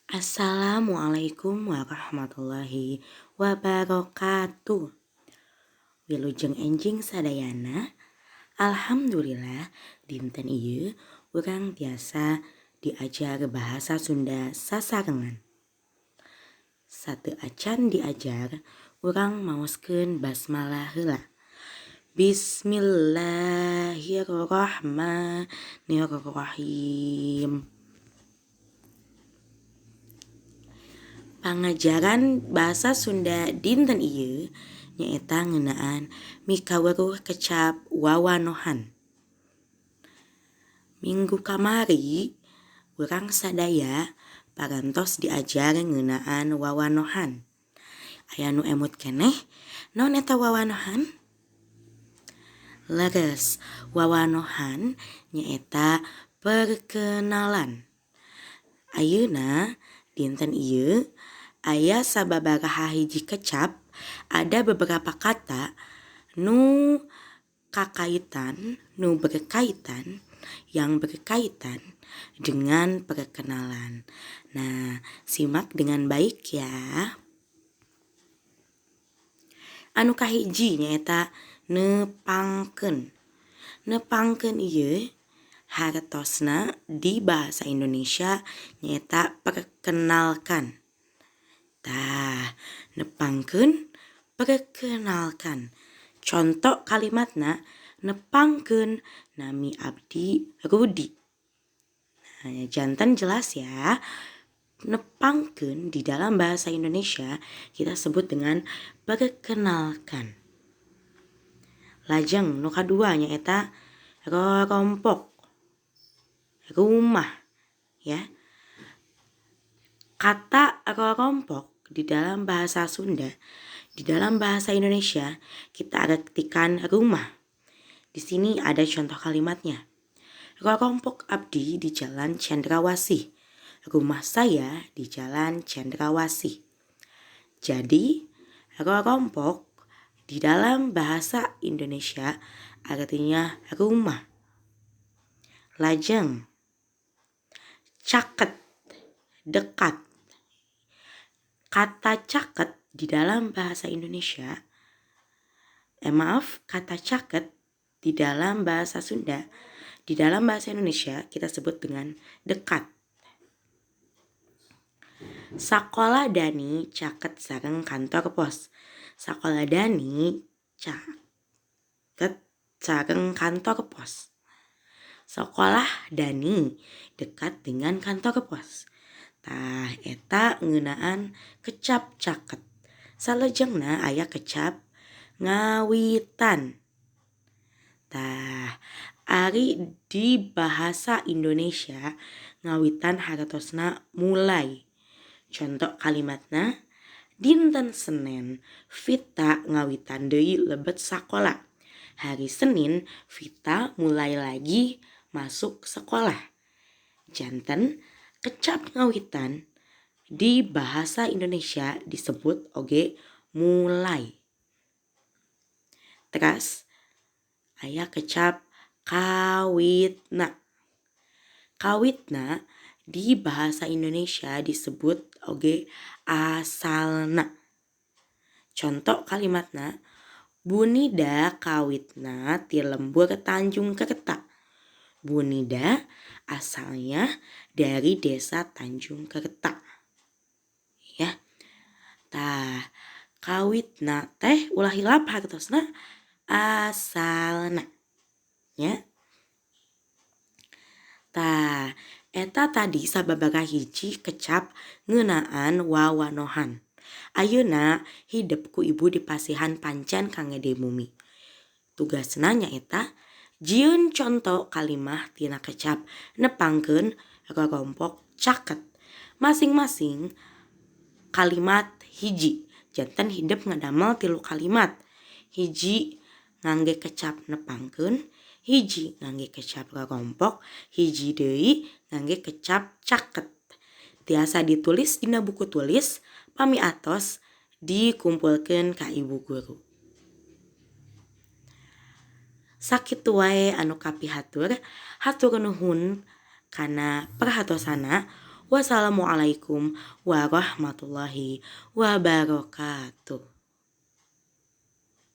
Assalamualaikum warahmatullahi wabarakatuh. Wilujeng enjing sadayana. Alhamdulillah dinten ieu urang tiasa diajar bahasa Sunda sasarengan. Sateu acan diajar, urang maoskeun basmalah heula. Bismillahirrahmanirrahim. Pangajaran bahasa Sunda dinten ieu nyaeta ngeunaan mikaweruh kecap wawanohan. Minggu kamari urang sadaya parantos diajar ngeunaan wawanohan. Aya nu emut keneh naon eta wawanohan? Leres, wawanohan nyaeta perkenalan. Ayeuna dinten ieu aya sababaraha hiji kecap, ada beberapa kata nu kakaitan, nu berkaitan, yang berkaitan dengan perkenalan. Nah, simak dengan baik ya. Anu kahiji nyaeta nepangkeun. Nepangkeun ieu hartosna di bahasa Indonesia nyaeta perkenalkan. Tah, nepangkeun, perkenalkan. Contoh kalimatna, nepangkeun nami abdi Rudi. Nah, janten jelas ya. Nepangkeun di dalam bahasa Indonesia kita sebut dengan perkenalkan. Lajeng nu kadua nyaeta rorompok, rumah ya. Kata rorompok di dalam bahasa Sunda, di dalam bahasa Indonesia kita artikan rumah. Di sini ada contoh kalimatnya. Rorompok abdi di Jalan Cendrawasih. Rumah saya di Jalan Cendrawasih. Jadi, rorompok di dalam bahasa Indonesia artinya rumah. Lajeng, caket, dekat. Kata caket di dalam bahasa Indonesia, maaf, kata caket di dalam bahasa Sunda, di dalam bahasa Indonesia kita sebut dengan dekat. Sakola Dani caket sareng kantor pos. Sakola Dani caket sareng kantor pos. Sekolah Dani dekat dengan kantor pos. Tah, eta ngeunaan kecap caket. Salajengna aya kecap ngawitan. Tah, ari di bahasa Indonesia ngawitan hartosna mulai. Contoh kalimatna, dinten Senen Vita ngawitan deui lebet sakola. Hari Senin Vita mulai lagi masuk sekolah. Janten kecap ngawitan di bahasa Indonesia disebut oge mulai. Teras aya kecap kawitna. Kawitna di bahasa Indonesia disebut oge asalna. Contoh kalimatna, Bu Nida kawitna ti lembur Tanjung Kerta. Bu Nida asalnya dari desa Tanjung Kerta. Ya. Tah, kawitna teh ulah hilap hartosna asalna. Ya. Tah, eta tadi sababaraha hiji kecap ngeunaan wawanohan. Ayeuna hidep ku ibu dipasihan pancen kangge bumi. Tugasna nyaeta jieun conto kalimah tina kecap nepangkeun rorompok caket. Masing-masing kalimat hiji. Janten hidep ngadamel 3 kalimat. Hiji ngangge kecap nepangkeun, hiji ngangge kecap rorompok, hiji deui ngangge kecap caket. Tiasa ditulis dina buku tulis, pami atos dikumpulkeun ka ibu guru. Sakitu wae anu kapihatur, hatur nuhun kana perhatosana. Wassalamualaikum warahmatullahi wabarakatuh.